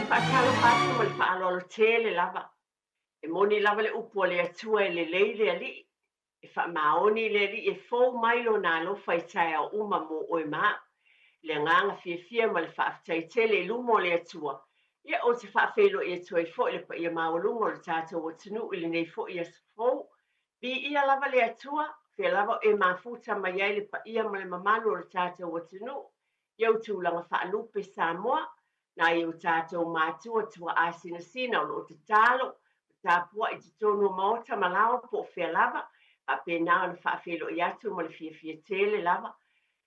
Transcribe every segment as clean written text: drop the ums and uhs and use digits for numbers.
E faatalofa atu ma le faaaloalo tele lava. E moni lava le upu a le Atua e lelei le Alii, e faamaoni le Alii e fou mai Lona alofa i taeao uma mo oe ma au. I le agaga fiafia ma le faafetai tele i luma o le Atua, ia ou te faafeiloai atu ai foi le paia maualuga o le tatou atunuu i lenei foi aso fou. Viia lava le Atua, fea lava o e mafuta mai ai le paia ma le mamalu o le tatou atunuu i ou tulaga faalupe Samoa, nai o tatou matua tuaa sinasina o lo o tatalo ma tapuai i totonu o maota ma laoa po o fea lava, faapena ona faafeiloai atu ma le fiafia tele lava.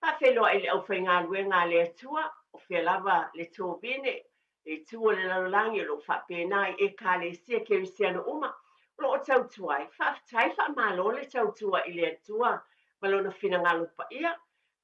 Faafeiloai i le aufaigaluega a le Atua, o fea lava le tovine, le itu o le lalolagi o lo o faapena i Ekalesia Kerisiano uma o lo o tautua ai. Faafetai, faamalo le tautua i le Atua ma Lona finagalo paia.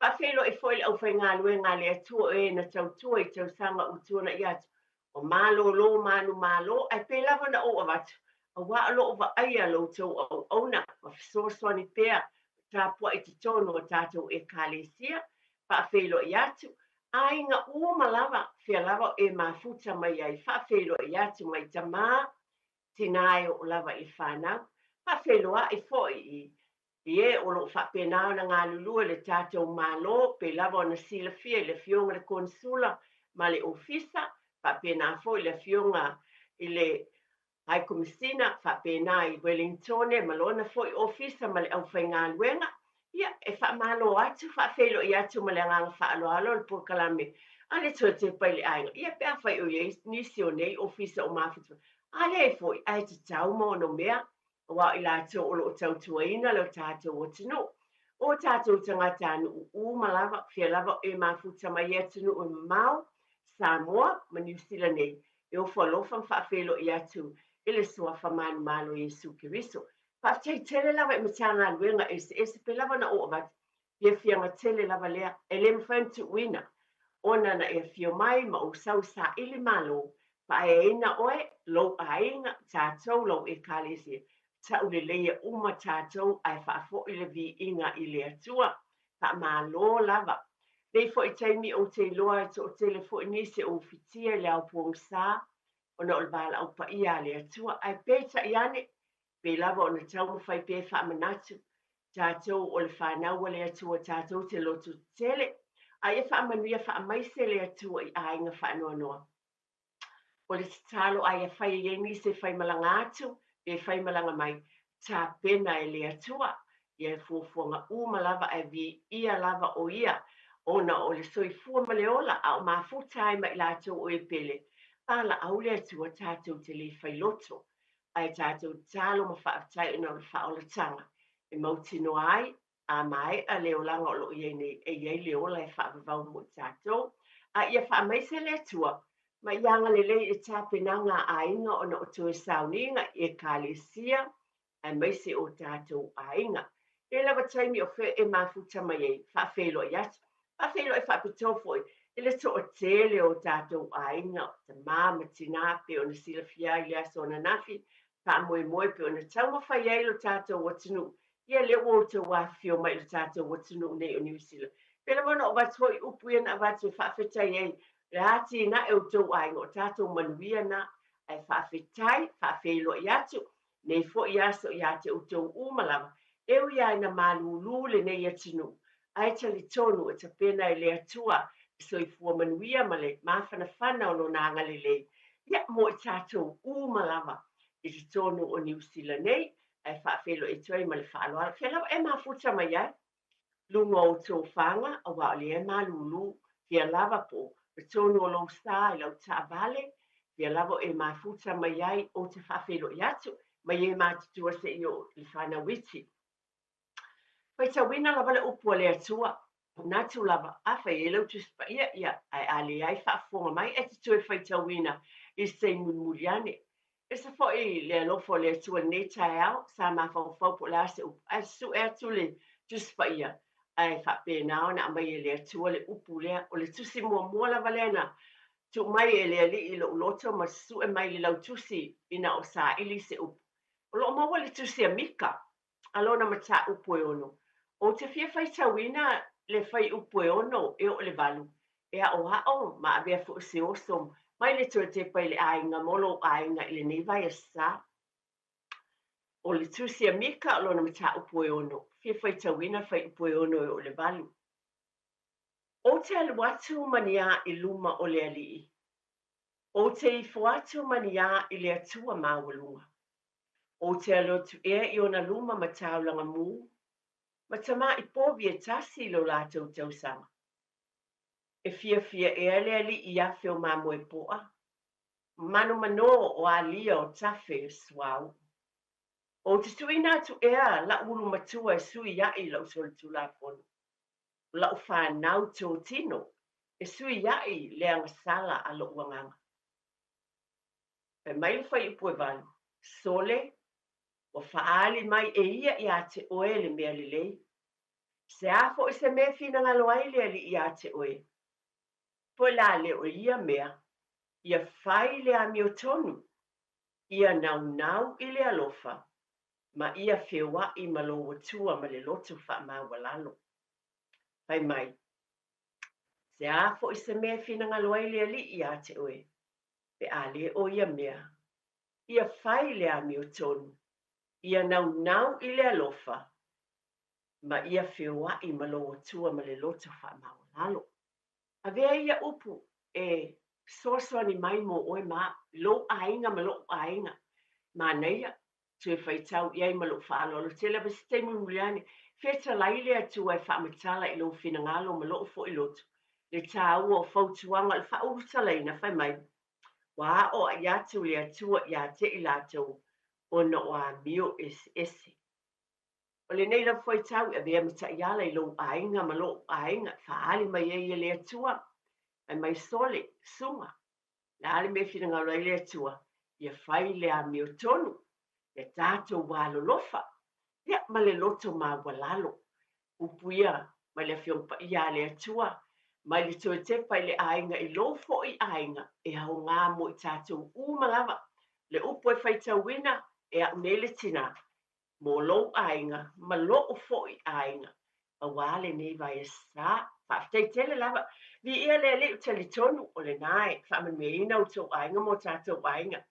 Faafeiloai foi i le aufaigaluega a le Atua o e na tautua i tausaga ua tuanai atu, ua malolo manumalo, ae pei lava ona ou avatu, aua o lo o vaaia lo outou auauna ma fesoasoani pea ma tapuai i totonu o tatou Ekalesia. Faafeiloai atu, aiga uma lava, fea lava o e mafuta mai ai, faafeiloai atu mai tama, tina e oo lava i le fanau. Faafeiloai foi i i e o lo o faapena ona galulue le tatou Malo, pei lava ona silafia i le Afioga i le Konesula ma le Ofisa, faapena foi le Afioga i le High Komisina, faapena i Wellingtone ma lona foi Ofisa ma le aufaigaluega. Ia, e faamalo atu, faafeiloai atu ma le agaga faaaloalo le polokalame a le Toe Tepa i le Aiga. Ia, pe afai o i ai nisi o nei Ofisa o mafuta, a leai foi, ae tatau ma ono mea aua o i latou o lo o tautuaina lo tatou atunuu. O tatou tagatanuu uma lava, fea lava o e mafuta mai i atunuu e mamao, Samoa ma Niu Sila nei, e ofo alofa ma faafeiloai atu i le Suafa manumalo o Iesu Keriso. Faafetai tele lava i Matagaluega eseese pei lava ona ou avatu, fiafiaga tele lava lea, e le mafai ona tuuina, ona na e afio mai ma ou sau saili malo, faaeaina oe, lou aiga, tatou, lau Ekalesia, tauleleia uma tatou ae faafoi le viiga i le Atua. Faamalo lava. Nei foi taimi ou te iloa e toatele foi nisi o ufitia i le ao pogisa ona o le valaau paia a le Atua, ae peitai ane, pei lava ona taumafai pea e faamanatu tatou o le fanau a le Atua tatou te loto tetele, a ia faamanuia faamaise le Atua i aiga faanoanoa. O le tatalo a ia fai e i ai nisi e faimalaga atu pe faimalaga mai, tapena e le Atua ia fuafuaga uma lava ae viia lava o ia ona o le soifua ma le ola a o mafuta ai ma i latou o e pele, valaau le Atua tatou te le failoto ae tatou tatalo ma faafetai ona o le faaolataga e mautinoa ai a maea le olaga o lo o i ai nei, e i ai le ola e faavavau mo i tatou. A ia faamaise le Atua ma ia agalelei i le tapenaga a aiga ona o toe sauniga i Ekalesia aemaise o tatou aiga. E lava taimi o fea e mafuta mai ai, faafeiloai atu. Faafeiloai faapitoa foi i le toatele o tatou aiga, o tama ma tina pei ona silafia ai le aso ananafi, faamoemoe pei ona taumafai ai lo tatou atunuu. Ia lea ua outou afifio mai i lo tatou atunuu nei o Niu Sila. Pei lava ona ou avatu foi upu ia na avatu e faafetai ai le atinae o outou aiga, o tatou manuia na. Ae faafetai, faafeiloai atu nei foi aso ia te outou uma lava, e ui lava ina malūlū lenei atunuu, ae talitonu e tapena e le Atua le soifua manuia ma le mafanafana o Lona agalelei, ia, mo i tatou uma lava i totonu o Niu Sila nei, ae faafeiloai atu ai ma le faaaloalo. Fea lava e mafuta mai ai? Luga o outou faga, aua o lea e malūlū, fea lava po o totonu o lou sa i lau taavale, fea lava o e mafuta mai ai, ou te faafeiloai atu, mai e matutua seia oo i le fanau iti. Faitauina lava le upu a le Atua, manatu lava, afai e i ai lau Tusi Paia, ia, ae a leai faafofoga mai, e te toe faitauina i se taimi mulimuli ane. Ese foi le alofa o le Atua i lenei taeao, sa mafaufau po o le a se upu, ae sue atu le Tusi Paia, ae faapena ona aumai e le Atua le upu lea. O le tusi muamua lava lea na tuu mai e le Alii i lou loto ma sue mai le lautusi ina o saili se upu. O lo o maua le tusi a Mika, a lona mataupu e 6. Ou te fia faitauina le fuaiupu e 6 e oo i le 8, e aoao ma avea foi o se oso Mai le toe tepa i le aiga mo lou aiga i lenei vaiaso. O le tusi a Mika o lona mataupu e ono, fia faitauina le fuaiupu e 6 e oo i le 8. Ou te alu atu ma ni a i luma o le Alii. Ou te ifo atu ma ni a i le Atua maualuga. Ou te alu atu ea i ona luma ma taulaga mū, ma tamaʻi povi e tasi lo latou tausaga. E fiafia ea le Alii i afe o mamoe poa, manomanō o alia o tafe suauu. Ou te tuuina atu ea laʻu ulu matua e suiaʻi i laʻu solitulafono, o laʻu fanau tōtino e suiaʻi le agasala a loʻu agaga. Fai mai le fuaiupu e 8, Sole, ua faaali mai e ia iā te oe le mea lelei. Se a foi se mea e finagalo ai le Alii iā te oe, po o le a le o ia mea, ia fai i le amiotonu, ia naunau i le alofa, ma ia feoaʻi ma lou Atua ma le loto faamaualalo. Fai mai, Se a foi se mea e finagalo ai le Alii iā te oe, pe a le o ia mea, ia fai i le amiotonu, ia naunau i le alofa, ma ia feoaʻi ma lou Atua ma le loto faamaualalo. Avea ia upu e fesoasoani mai mo oe ma aʻu, lou aiga ma loʻu aiga. Manaia, toe faitau i ai ma lou faaaloalo tele lava se taimi mulimuli ane. Fetalai le Atua e faamatala i lou finagalo ma loʻu foi loto le tāua o fautuaga o le faaulutalaina fai mai, Ua aoaʻi atu le Atua iā te i latou ona o amio eseese. O lenei lava faitau e avea ma taiala i lou aiga ma loʻu aiga e faaali mai ai e le Atua. Fai mai Sole, Suga, le a le mea e finagalo ai le Atua? Ia fai le amiotonu, ia tatou alolofa, ia ma le loto maualalo. Upu ia mai le Afioga Paia a le Atua, mai le toe tepa i le aiga i lou foi aiga e aoga mo i tatou uma lava. Le upu e faitauina e aʻu nei le tinā, mo lou aiga ma loʻu foi aiga, auā lenei vaiaso. Faafetai tele lava. Viia le Alii, ou te talitonu o lena e faamanuiaina outou aiga ma o tatou aiga.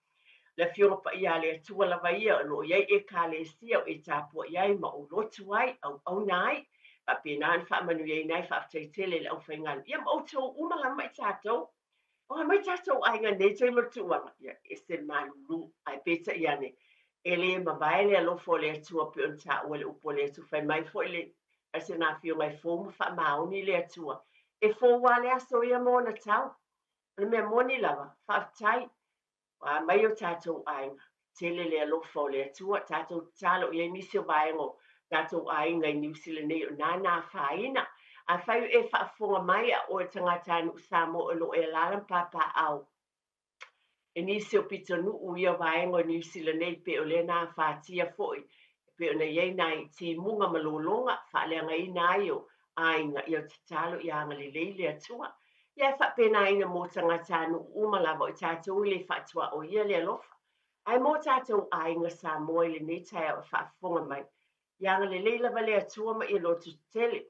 Le Afioga Paia a le Atua lava ia o lo o i ai Ekalesia o e tapuai ai ma ou lotu ai, auauna ai, faapena ona faamanuiaina ai. Faafetai tele i le aufaigaluega, ia ma outou uma lava ma i tatou. O a mai tatou aiga nei taimi o le tuuaga, ia ese le malulu, ae peitai ane, e le mavae le alofa o le Atua pei ona taua i le upu a le Atua. Fai mai foi le Asena Afioga e fou ma faamaoni le Atua. E fou lava le aso ia ma ona tau. O le mea moni lava, faafetai. Ua a mai o tatou aiga, tele le alofa o le Atua, tatou tatalo i ai nisi o vaega o tatou aiga i Niu Sila nei o nā afaina. Afai o e faafofoga mai a oe tagatanuu Samoa o lo o e alaala ma papaaao e nisi o pitonuu ia vaega o Niu Sila nei pei o lea na afatia foi e pei ona i ai nai timuga ma lologa faaleagaina ai o aiga, ia tatalo ia agalelei le Atua. Ia e faapenaina mo tagatanuu uma lava o i tatou i le faatuaoia le alofa. Ae mo tatou aiga Samoa i lenei taeao e faafofoga mai, ia agalelei lava le Atua ma ia lototetele.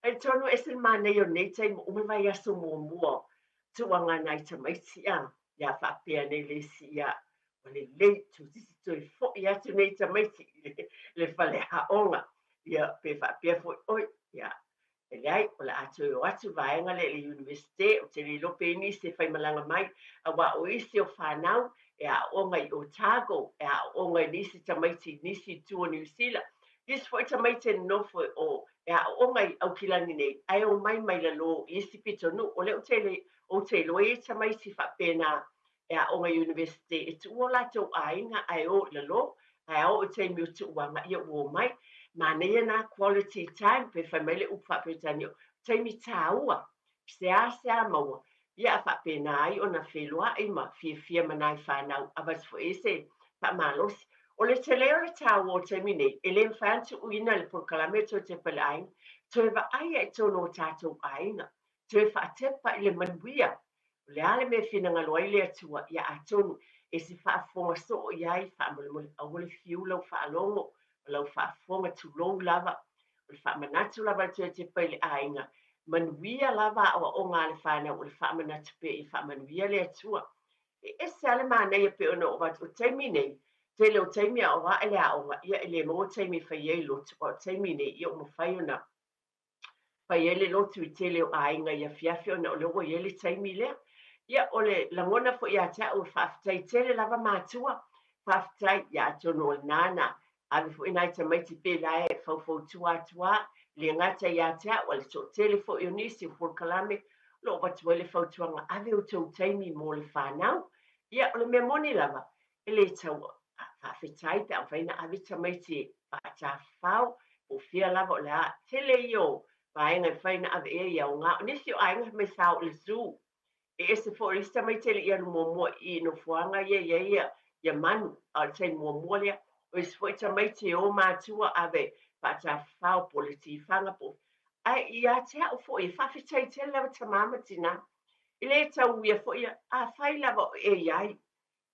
Talitonu e ese le manaia o lenei taimi, ua uma le vaiaso muamua o tuuaga nai tamaiti a. Ia faapea nei le isi ia, ua lelei, toeitiiti toe foi atu nei tamaiti i le faleaoga. Ia pe faapea foi oi, ia e leai, o le a toe o atu le vaega lea i le Iunivesite, ou te le iloa pe i ai nisi e faimalaga mai, aua o isi o fanau e aooga i Otago, e aooga i nisi tamaiti i nisi itu o Niu Sila. Nisi foi tamaiti e nonofo o e aooga i Aukilani nei, ae omai mai lalo i isi pitonuu. O lea ou te le, ou te iloa e i ai tamaiti faapena e aoga i Iunivesite e tuua o latou aiga ae o i lalo, ae a oo i taimi o tuuaga, ia ua omai. Manaia na quality time, pe fai mai le upu faa-Peretania, o taimi tāua, seasea maua, ia a faapena ai ona feiloai ma fiafia ma nai fanau, avatu foi i ai se faamalosi. O le tele o le tāua o taimi nei, e le mafai ona tuuina le polokalame e toe tepa i le aiga, toe vaaia i totonu o tatou aiga, toe faatepa i le manuia. O le a le mea e finagalo ai le Atua, ia atonu e se faafofoga soo i ai, faamolemole, aua le fiu lau faalogo ma lau faafofoga, tulou lava. O le faamanatu lava a le Toetepa i le aiga, manuia lava aoaoga a le fanau, o le faamanatu pea ia faamanuia le Atua. E ese lava le manaia pei ona oo atu i le taimi nei, tele o taimi a o ae le aoga, ia e le maua taimi e fai ai lotu, a o le taimi nei, ia ua mafai ona fai ai le lotu i tele o aiga i afiafi ona o lea ua i ai le taimi lea. Ia, o le lagona foi ia te au e faafetai tele lava matua, faafetai, ia atonu o lena na ave foi nai tamaiti pe la e faufautua atu lava, e le gata ia te au, a o le toatele foi o nisi o polokalame o lo o avatu ai le fautuaga, ave outou taimi mo le fanau. Ia, o le mea moni lava, e le tau faafetai pe a mafai ona ave tamaiti e faatafafao, po o fea lava o le a tele ia o vaega e mafai ona ave i ai e aoga. O nisi o aiga fai mai sa o i le zoo, e ese foi o le isi tamaiti e le i alu muamua i nofoaga ia e i ai ia manu, a o le taimi muamua lea. O isi foi tamaiti e o matua ave faatafafao po o le tifaga po o Ae ia te au foi, e faafetai tele lava tama ma tina. E le tau uia foi, afai lava o e i ai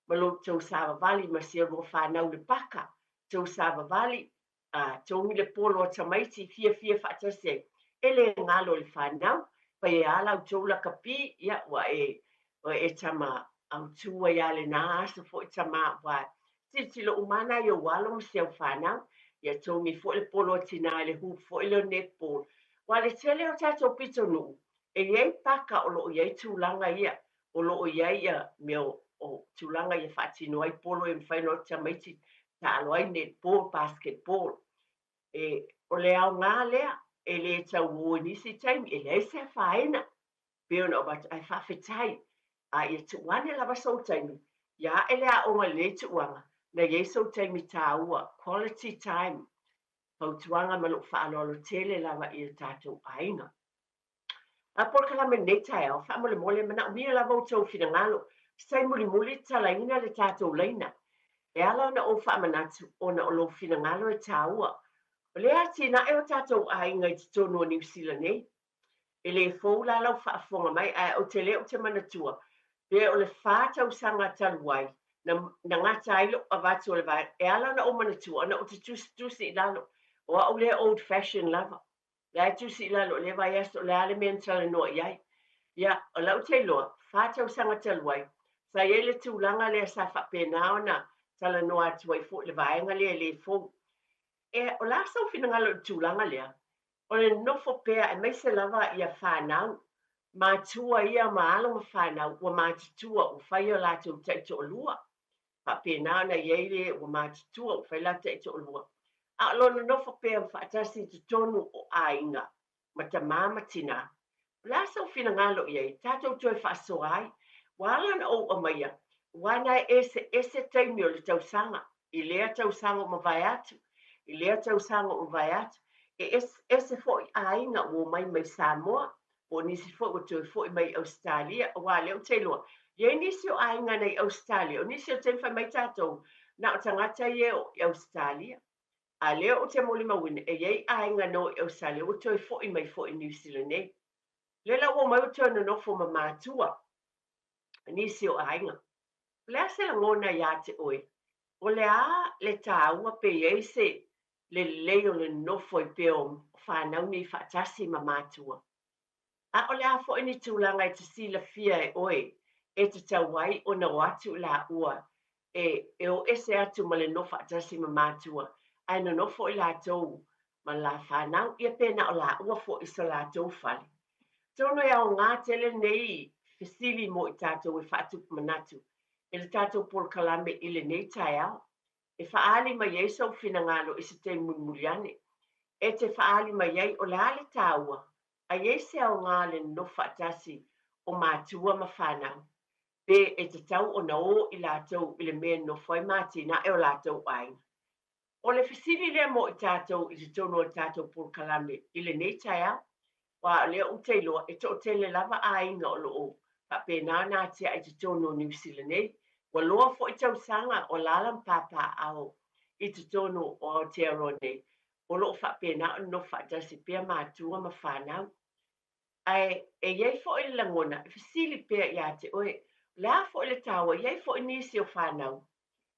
ma lo outou savavali ma si a lua fanau i le paka, tou savavali, a togi le polo a tamaiti fiafia faatasi ai, e le galo i le fanau, fai ai lava la outou lakapi, ia ua e, ua e tama autu ai lava i lena aso foi tama, aua tilotilo uma lava nai ou alo ma si au fanau, ia togi foi le polo a tina i le hoop foi lea o netball. Aua le tele o tatou pitonuu, e i ai paka o lo o i ai tulaga ia, o lo o i ai ia mea o tulaga ia faatino ai polo e mafai ona o atu tamaiti taalo ai netball, basketball. E, o le aoga lea, e le tau o i nisi taimi, e leai se afaina, pei ona avatu, ae faafetai. A ia tuu ane lava sou taimi, ia ae le aoga i lenei tuuaga, na i ai sou taimi taua, quality time, fautuaga ma lou faaaloalo tele lava i o tatou aiga. A polokalame i lenei taeao, faamolemole, manaomia lava outou finagalo, se taimi mulimuli tatalaina le tatou laina. E ala ona ou faamanatu ona o lou finagalo e taua. O lea atinae o tatou aiga i totonu o Niu Sila nei. E le fou la lau faafofoga mai ae ou te le ou te manatua pe o le fa tausaga talu ai na, na gata ai lou avatu o le vaega. E ala ona ou manatua ona ou te tusitusi i lalo. O au lea old fashion lava. La e tusi i lalo o lea vaiaso o le a le mea na talanoa i ai. Ia, o lau tailoa, fa tausaga talu ai, sa i ai le tulaga lea sa faapena ona talanoa atu ai foi le vaega lea e le fou. E, o le a sou finagalo i le tulaga lea? O le nofo pea aemaise lava ia fanau, matua ia ma alo ma fanau ua matutua ua fai o latou taitoalua. Faapena ona i ai le ua matutua ua fai la taitoalua, a o lona nofo pea faatasi i totonu o aiga ma tamā ma tinā. O le a sou finagalo i ai, tatou toe faasoa ai? Ua ala ona ou aumaia, aua na e eseese taimi o le tausaga, i lea tausaga ua mavae atu, i lea tausaga ua mavae atu. E eseese foi aiga ua omai mai Samoa, po o nisi foi ua toe foi mai i Ausetalia, aua o lea ou te iloa, e i ai nisi o aiga na i Ausetalia, o nisi o taimi fai mai tatou, na o tagata ia e o i Ausetalia. A o lea ou te molimauina, e i ai aiga na o i Ausetalia ua toe foi mai foi i Niu Sila nei. O lea la ua omai ua toe nonofo ma matua, nisi o aiga. O le a se lagona iā te oe? O le a le taua pe i ai se lelei o le nonofo ai pea o fanau nei faatasi ma matua? A o le a foi ni tulaga e te silafia e oe e tatau ai ona o atu i laua e e o ese atu ma le nofo faatasi ma matua ae nonofo i latou ma la fanau, ia pe na o laua foi i so latou fale? Atonu e aoga tele lenei fesili mo i tatou e faatupu manatu i le tatou polokalame i lenei taeao. E faaali mai ai sou finagalo i se taimi mulimuli ane. E te faaali mai ai o le a le taua, a i ai se aoga le nonofo faatasi o matua ma fanau, pe e tatau ona o i latou i le mea e nonofo ai ma atinae o latou aiga. O le fesili lea mo i tatou i totonu o le tatou polokalame i lenei taeao, aua o lea ou te iloa e toatele lava aiga o lo o faapena ona atiae i totonu o Niu Sila nei. Ua loa foi tausaga o alaala ma papaaao i totonu o Aotearoa nei, o lo o faapena ona nofo faatasi pea matua ma fanau. Ae e i ai foi le lagona e fesili pea ia te oe, o le a foi le taua, e i ai foi nisi o fanau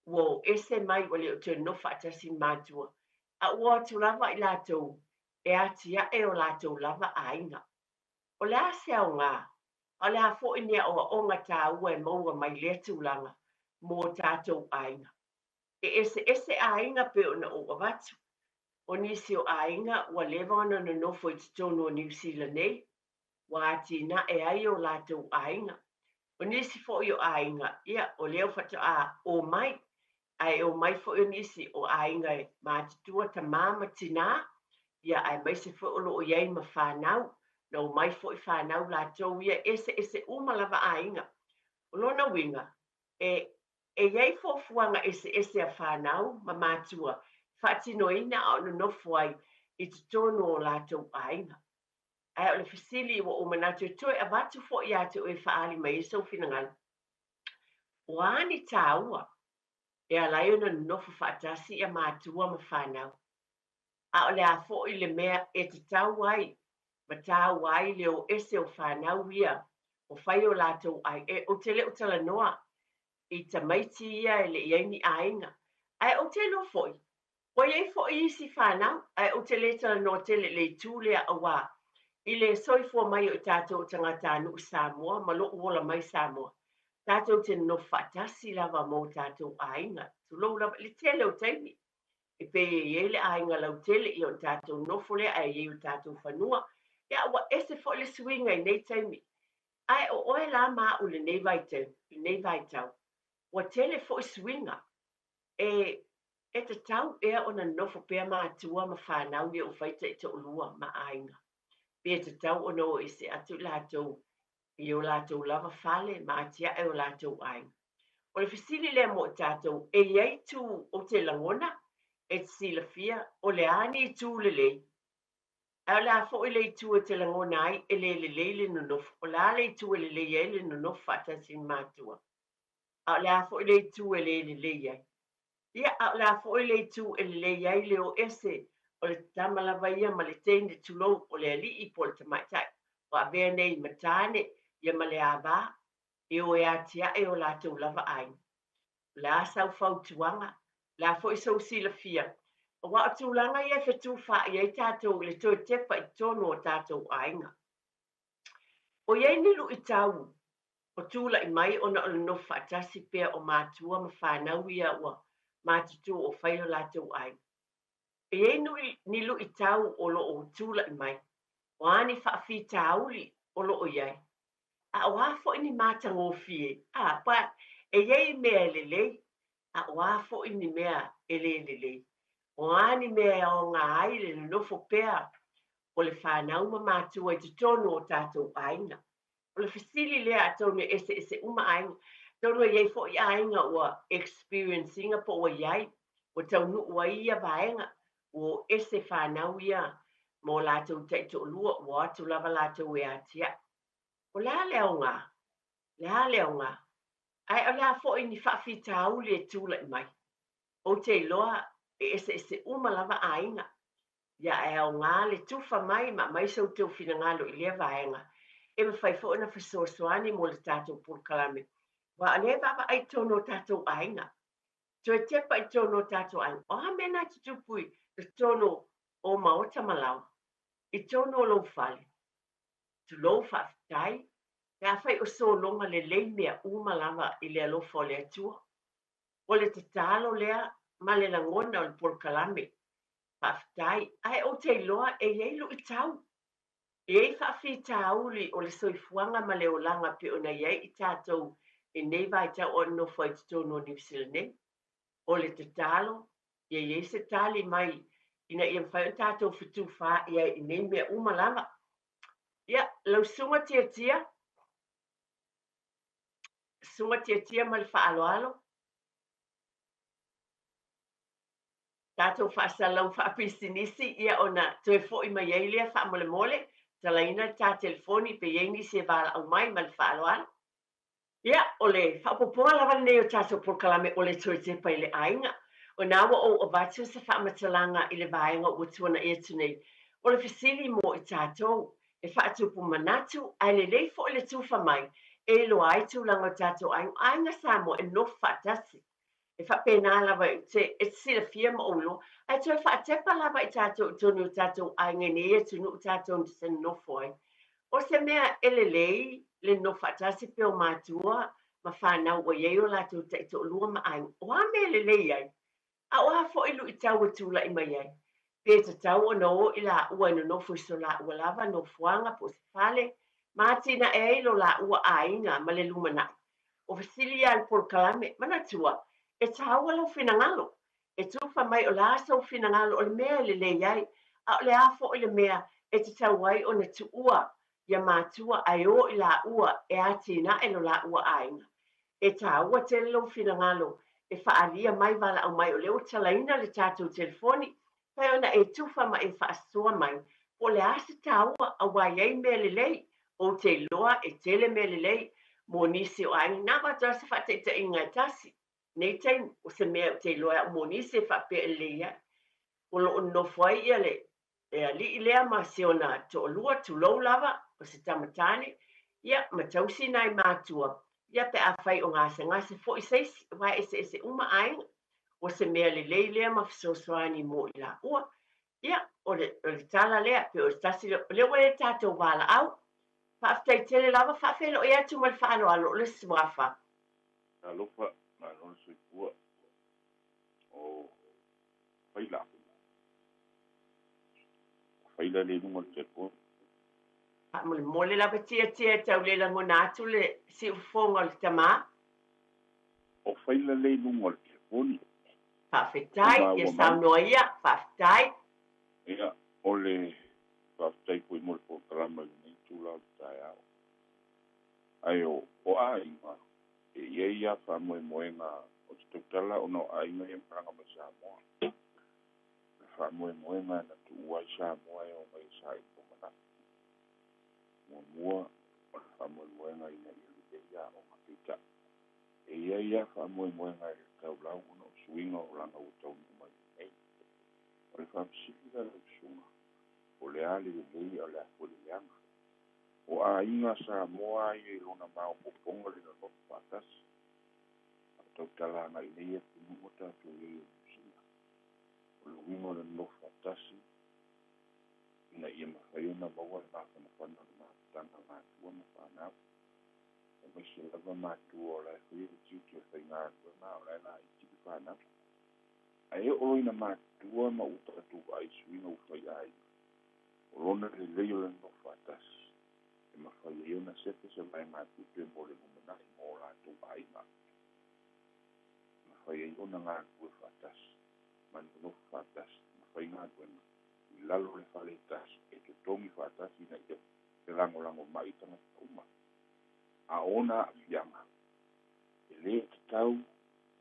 ua o ese mai ua le o toe nofo faatasi ma matua, a ua o atu lava i latou e atiae o latou lava aiga. O le a se aoga? A o le a foi ni aoaoga taua e maua mai lea tulaga mo tatou aiga? E eseese aiga pei ona ou avatu. O nisi o aiga ua leva ona nonofo i totonu o Niu Sila nei, ua atinae ai o latou aiga. O nisi foi o aiga, ia, o lea faatoa omai, ae omai foi o nisi o aiga e matutua tamā ma tinā, ia, aemaise foi o lo o i ai ma fanau, na omai foi fanau latou ia, eseese uma lava aiga. O lona uiga, e i ai fuafuaga eseese a fanau ma matua e faatinoina a o nonofo ai i totonu o latou aiga. Ae o le fesili ua ou manatu e toe avatu foi ia te oe e faaali mai ai sou finagalo, o a ni taua e ala ai ona nonofo faatasi ia matua ma fanau? A o le a foi le mea e tatau ai ma taua ai le o ese o fanau ia o fai o latou aiga? Ou te le o talanoa i tamaiti ia e le i ai ni aiga, ae ou te iloa foi ua i ai foi isi fanau, ae ou te le talanoa tele i le itu lea, auā i le soifua mai o i tatou o tagatanuu Samoa ma lou ola mai Samoa, tatou te nonofo faatasi lava ma o tatou aiga, tulou lava, i le tele o taimi. E pei e i ai le aiga lautele, ia ona tatou nofo lea, ae i ai o tatou fanua. Ia, ua ese foi le suiga i nei taimi. Ae o oe la ma au i lenei vaitaimi, lenei vaitau, ua tele foi suiga. E e tatau ea ona nonofo pea matua ma fanau ia ua fai taitoalua ma aiga? Pe tatau ona o ese atu i latou i o latou lava fale ma atiae o latou aiga? O le fesili lea mo i tatou, e i ai itu ou te lagona e te silafia o le a ni itu lelei, ae o le a foi le itu e te lagona ai e le lelei le nonofo? O le a le itu e lelei ai le nonofo faatasi ma matua, a o le a foi le itu e le lelei ai? Ia, a o le a foi le itu e lelei ai le o ese o le tama lava ia ma le teine, tulou, o le alii po o le tamaitai ua avea nei ma tane, ia ma le ava e o e atiae o latou lava aiga? O le a sau fautuaga? O le a foi sou silafia? Aua o tulaga ia e fetufaai ai tatou i le toe tepa i totonu o tatou aiga. O i ai ni luitau o tulai mai ona o le nofo faatasi pea o matua ma fanau ia ua matutua o fai o latou aiga? E i ai ni luitau o lo o tulai mai? O a ni faafitauli o lo o i ai? A o a foi ni matagofie? A, pa, e i ai mea e lelei, a o a foi ni mea e le lelei? O a ni mea e aoga ai le nonofo pea o le fanau ma matua i totonu o tatou aiga? O le fesili lea, atonu e eseese uma aiga. Atonu e i ai foi aiga ua experience ina po ua i ai, ua taunuu ai ia vaega, ua o ese fanau ia ma o latou taitoalua, ua o atu lava latou e atiae. O le a le aoga? Le a le aoga? Ae o le a foi ni faafitauli e tulai mai? Ou te iloa e eseese uma lava aiga. Ia, ae aoga le tufa mai ma aumai so outou finagalo i lea vaega, e mafai foi ona fesoasoani mo le tatou polokalame, aua o lea e vaavaai i totonu o tatou aiga. Toe tepa i totonu o tatou aiga. O a mea na tutupu i totonu o maota ma laoa, i totonu o lou fale? Tulou, faafetai, pe afai o sologa lelei mea uma lava i le alofa o le Atua. O le tatalo lea ma le lagona o le polokalame. Faafetai. Ae ou te iloa e i ai luitau. E i ai faafitauli o le soifuaga ma le olaga pei ona i ai i tatou i nei vaitau o nonofo ai i totonu o Niu Sila nei. O le tatalo, ia i ai se tali mai ina ia mafai ona tatou fetufaai ai i nei mea uma lava. Ia, lau Susuga Tiatia, Susuga Tiatia ma le faaaloalo. Tatou faasalalau faapisinisi, ia ona toe foi mai ai lea faamolemole, talaina le ta telefoni pe i ai nisi e valaau mai ma le faaaloalo. Ia, o le faaopoopoga lava lenei o tatou polokalame o le toe tepa i le aiga. O na ua ou avatu se faamatalaga i le vaega ua tuanai atu nei. O le fesili mo i tatou, e faatupu manatu ae lelei foi le tufa mai e iloa ai tulaga o tatou aiga. O aiga Samoa e nofo faatasi. E faapena lava e te e te silafia ma ou iloa, ae toe faatepa lava i tatou i totonu o tatou aiga i nei atunuu tatou te nonofo ai. O se mea e lelei le nofo faatasi pea o matua ma fanau ua i ai o latou taitoalua ma aiga. O a mea e lelei ai? A o a foi luitau e tulai mai ai? Pe tatau ona o i laua e nonofo i so laua lava nofoaga po o se fale ma atinae ai lo laua aiga ma le lumanai? O fesili ia a le polokalame, manatua, e taua lou finagalo. E tufa mai o le a sou finagalo o le mea e lelei ai, a o le a foi le mea e tatau ai ona tuua ia matua ae o i laua e atinae lo laua aiga. E taua tele lou finagalo e faaalia mai valaau mai o lea ua talaina le tatou telefoni, mafai ona e tufa ma e faasoa mai po o le a se taua aua e i ai mea lelei. Ou te iloa e tele mea lelei mo nisi o aiga. Na avatu lava se faataitaiga e tasi. Nei taimi, o se mea ou te iloa ai au mo nisi e faapea e lelei ai. O lo o nonofo ai ia le alii lea ma si ona toalua, tulou lava, o se tama tāne, ia, ma tausi nai matua, ia pe afai o gasegase foi se isi, aua e eseese uma aiga. O se mea lelei lea ma fesoasoani mo i laua. Ia, o le, o le tala lea, pe o se tasi lea, o lea ua i ai le tatou valaau. Faafetai tele lava, faafeiloai atu ma le faaaloalo o le Suafa. Talofa, malo le soifua o Faila. O Faila lea i luga o le telefoni. Faamolemole lava Tiatia e tau le lagona atu le siufofoga o le tama. O Faila lea i luga o le telefoni. Faafetai, ia saunoa ia, faafetai. Ia, o le faafetai foi mo le polokalama i lenei itula o le taeao. Ae o aiga, e i ai lava faamoemoega o se tautala ona o aiga ia e malaga mai Samoa. O le faamoemoega na tuua ai Samoa e omai e saili lumanai. Muamua, o le faamoemoega ina ia lelei aoga peitai. E i ai lava faamoemoega e le tatau lau ona o suiga o olaga ua taunuu mai nei. O le faafesili la lau susuga, o le a le lelei a o le a foi le leaga? O aiga Samoa ia i lona maopoopoga le nonofo faatasi. A o tautala agai nei atunuu ua tatou i ai o Niu Sila. O le uiga o le nonofo faatasi ina ia mafai ona maua le mafanafana o le mafutaga a matua ma fanau, aemaise lava matua o la e faia le tiute o le faigaluega a o la e laiti le fanau. Ae oo loa ina matutua ma ua tatou vaai i suiga ua fai aiga, o lona lelei o le nonofo faatasi, e mafai ai ona sefe se vaegatupe mo le lumanai mo o latou aiga. E mafai ai ona galulue faatasi ma nonofo faatasi ma fai galuega i lalo o le fale e tasi e totogi faatasi ina ia felagolagomai tagata uma. A o ona aafiaga, e le tatau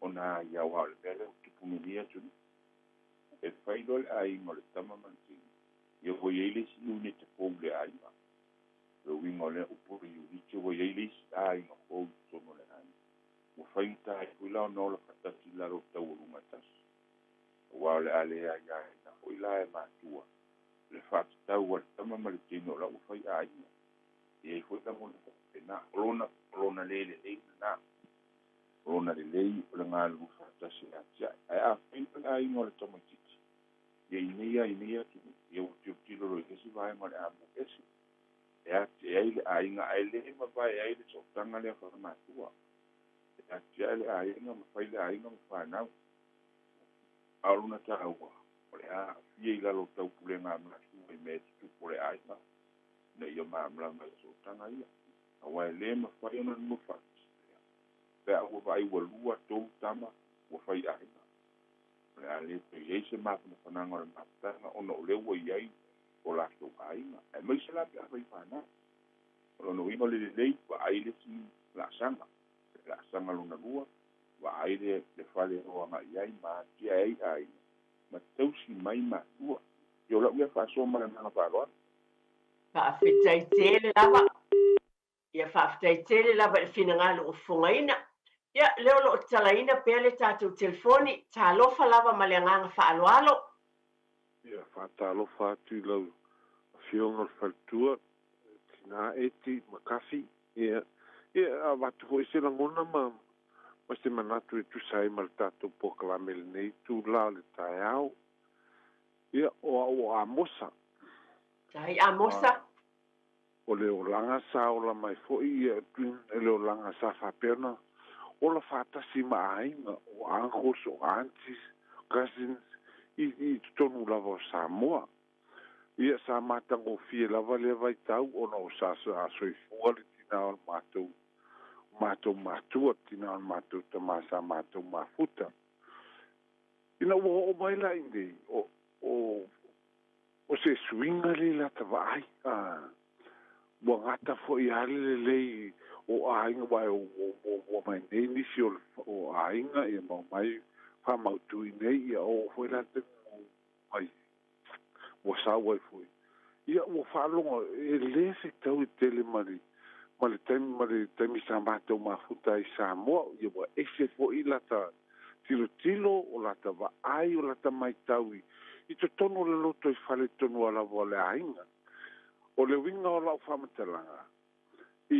ona aia aua o le mea lea ua tupu nei i lenei atunuu. E fai loa le aiga o le tama ma le teine, ia ua i ai le isi unit fou i le aiga. O le uiga o lea upu o le unit, ua i ai le isi aiga fou i totonu o le aiga. Ua faigata ai foi la ona ola faatasi i lalo o le taualuga e tasi. Aua o le a le aiaina foi la e matua le faatatau a le tama ma le teine o la ua fai aiga. E i ai foi lagona faapena. O lona, o lona le lelei lena. O lona lelei o le galulue faatasi e atiae. Ae afai loa le aiga o le tamaitiiti, ia i nei lava i nei atunuu, ia ua tilotilo loa i le isi vaega o le a move ese, e atiae ai le aiga ae le mavae ai le sootaga lea faamatua. E atiae le aiga ma fai le aiga ma fanau. A o lona taua, o le a aafia i lalo o taupulega a matua i mea e tutupu o le aiga, ina ia malamalama i sootaga ia. Aua e le mafai ona nonofo faatasi pea, pe a ua vaai ua lua, tolu tama ua fai aiga. O le a le toe i ai se mafanafanaga o le mafutaga ona o lea ua i ai o latou aiga, aemaise la pe a fai fanau. O lona uiga o le lelei, vaai le isi laasaga, le laasaga lona lua, vaai le le fale e o agai i ai ma atiae ai aiga ma tausi mai matua. Ia o lau ia faasoa ma le agaga faaaloalo. Faafetai tele lava. Ia faafetai tele lava i le finagalo ua fofogaina. Ia, lea o lo o tatalaina pea le tatou telefoni. Talofa lava ma le agaga faaaloalo. Ia, faatalofa atu i lau Afioga o le Faletua, Tina Eti McCarthy. Ia, ia avatu foi se lagona ma ma se manatu e tusa ai ma le tatou polokalame i lenei itula o le taeao. Ia, o au o Amosa. Faafetai Amosa. O le olaga sa ola mai fo'i ia e le olaga sa faapea ona ola fa'atasi ma aiga o uncles o aunties cousins i totonu lava o Samoa. Ia sa matagofie lava lea vaitau ona o sa soifua le tinā o le matou matua, tinā o le matou tamā sa matou mafuta. Ina ua o'o mai la i nei o se suiga le lata va'ai ua gata fo'i a le lelei o aiga uae ua mai nei nisi o aiga ia ma omai fa'amautū nei ia oo foi la taimi mai ua sau ai foi. Ia ua fa'alogo e lē fetau i tele ma le taimi sa matou mafuta ai Samoa. Ia ua ese fo'i lata tilotilo o lata va'ai o lata maitau i totonu o le loto i fale tonu a lava o le aiga. O le uiga o la'u fa'amatalaga i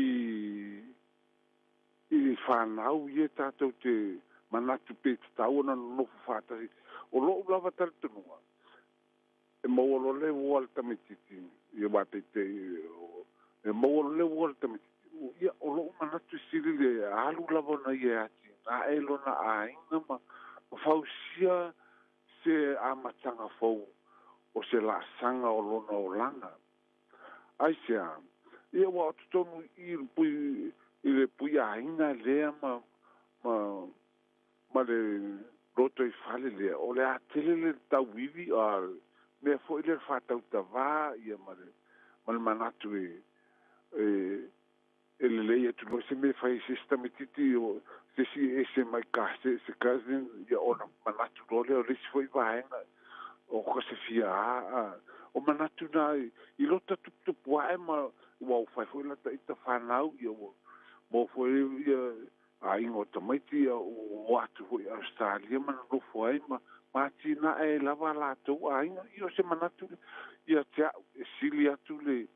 fanau ia tatou te manatu pe tatau ona nonofo fa'atasi o lo'u lava talitonuga e maua loa le ua le tamaititi ia ua teitei e maua loa le ua le tamaititi ia o lo'u manatu sili le alu lava ona ia atina'e lona aiga ma fausia se amataga fou o se la'asaga o lona olaga. Ai se a ia ua o totonu i le pui aiga lea ma le loto i fale lea o le atele le tauivi a mea fo'i le fa'atautavā ia ma le manatu e lelei atu loa se mea fai se tamaititi o se isi ese mai ka se cousin ia ona manatu loa lea o le isi fo'i vaega o ka se fia a o manatu na i lota tuputupu a'e ma ua ufai fo'i lata ita fanau ia ua mo fo'i ia aiga o tamaiti ia o atu fo'i Australia ma nonofo ai ma atina'e lava latou aiga. Ia o se manatu ia te a'u e sili atu le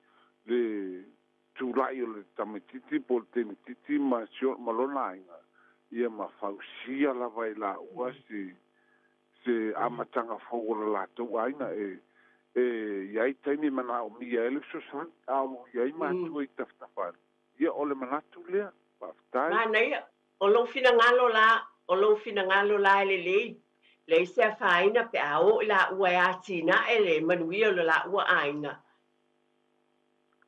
tula'i o le tamaititi po o le tenetiti ma lona aiga ia ma fausia lava i la'ua se amataga fou o le latou aiga e iai taimi mana'omia ai le fesoasoani a o loo iai matua i tafatafa ia o le manatu lea. Fa'afetai. Manaia o lou finagalo la e lelei leai se afaina pe a oo i la'ua e atina'e le manuia o le la'ua aiga.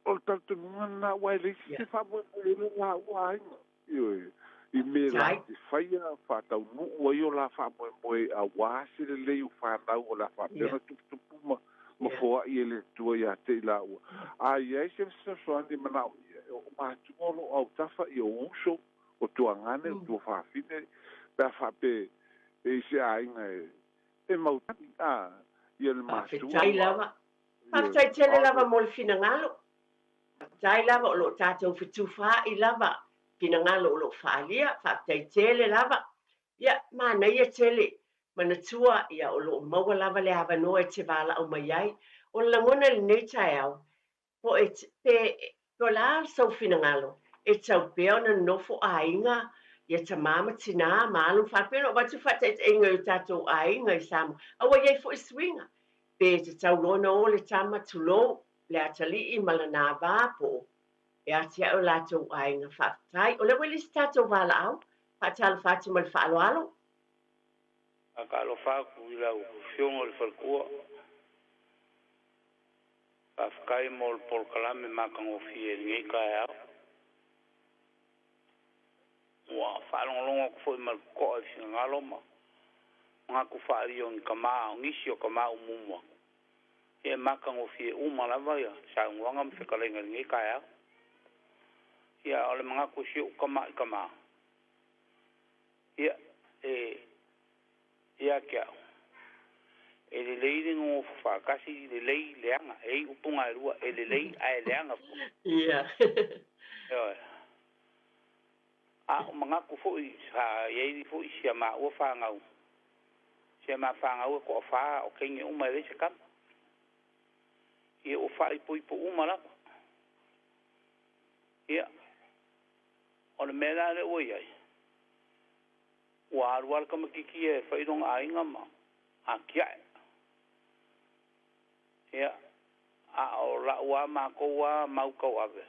O le talitonuga lena ua e leisi se fa'amoemoe le la'ua aiga ioe i me la te faia fa'ataunu'u ai o la fa'amoemoe auā se lelei o fanau o le a fa'apea ona tuputupu ma foa'i e le Atua iā te i la'ua. A iai se fesoasoani mana'omia o matua o lo'o autafa ia o uso o tuagane o tuafafine pe a fa'ape e i se aiga e mautani a ia le matua. Fa'afetai lava. Fa'afetai tele lava mo le finagalo. Fa'afetai lava o lo'o tatou fetufa'i lava finagalo o lo'o fa'alia. Fa'afetai tele lava. Ia manaia tele manatua ia o lo'o maua lava le avanoa e te vala'au mai ai. O le lagona lenei taeao po e pe po la sau finagalo e tau pea ona nofo aiga ia tamā ma tinā ma alu fa'apea ona avatu fa'ataitaiga i o tatou aiga i Samoa. Aua iai fo'i suiga pe tatau loa ona o le tama tulou le atali'i ma lana vā po e atia'e o latou aiga. Fa'afetai. O le ua lisi tatou vala'au fa'atalofa atu ma le fa'aloalo. Fa'atalofa atu i lau afioga o le faletua. Fa'afetai mo le polokalame matagofie i lenei taeao. Ua fa'alogologo atu fo'i ma le toto'a i finagalo ma manatu fa'alia o ni tamā o nisi o tamā umuumu atu. Ia e matagofie uma lava ia saunoaga ma fetalaiga i lenei taeao. Ia o le manatu i si o'u tama'i tamā. Ia e ia te a'u e lelei le nonofo fa'atasi lelei leaga e i upuga e lua e lelei ae leaga fo'i. Ia. Ioe. A o manatu fo'i sa iai fo'i sia ma'ua fanau. Sia ma fanau e to'afā o teine uma e leai se tama. Ia ua fa'aipoipo uma lava. Ia o le mea la lea ua iai ua alu a le tamaititi e fai lona aiga ma atia'e. Ia A o la'u a makou a mau tauave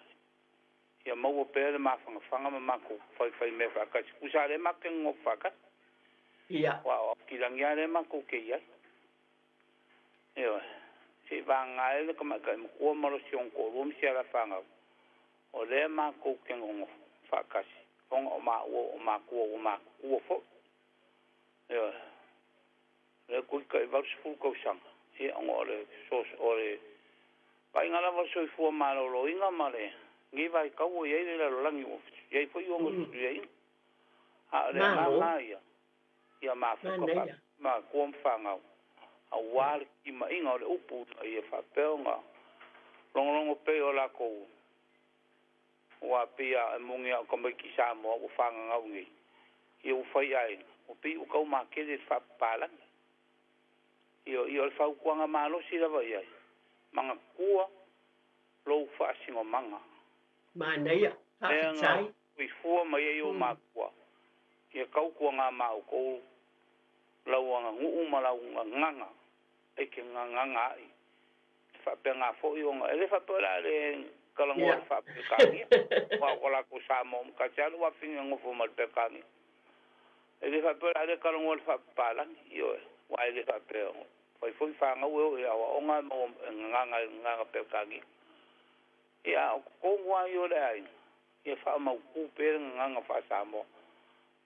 ia maua pea le mafangafaga ma makou faifaimea faatasi kusa lea matou te nonofo faatasi. Ia. Ua o aukilagi a lea matou te i ai. Ioe, se'i vagaga ai le tamaita'i matua ma lo si ona to'alua ma si alafanau, o lea matou te nonofo faatasi ona o maua o matua ua matutua fo'i. Ioe, lea toeitiiti 80 tausaga, ia ona o le o le vaaiga lava o le soifua maloloina ma le nei vaitau ua i ai le lalolagi ua i ai foi ona fesuiaiga. A o le agaga ia, ia mafuta Manaia. matua ma fanau, auā le timaiga o le upu ina ia faapea ona logologo pea i o latou aua pei a e moni a o tamaiti Samoa ua fagagau nei, ia ua fai aiga, ua pei ua taumatele i le faapapalagi. Ia o le fautuaga malosi lava i ai, manatua lou faasinomaga. Manaia. Lea na Faafetai. soifua mai ai ou matua, ia tautuagā ma outou lau aganuu ma lau gagaga e te gagaga ai. E faapena foi ona e le faapea o le a le talanoa i le faa-Peretania, aua o ko latou Samoa uma tasi lava le uafine e nonofo ma le Peretania. E le faapea o le a le talanoa i le faapapalagi, ioe, aua e le faapea fai foi fanau e oo i aoaoga e maua e gagaga i le gagaga Peretania. Ia a o totonu lava ia o le aiga, ia faamautū pea le gagaga faa-Samoa. Ia,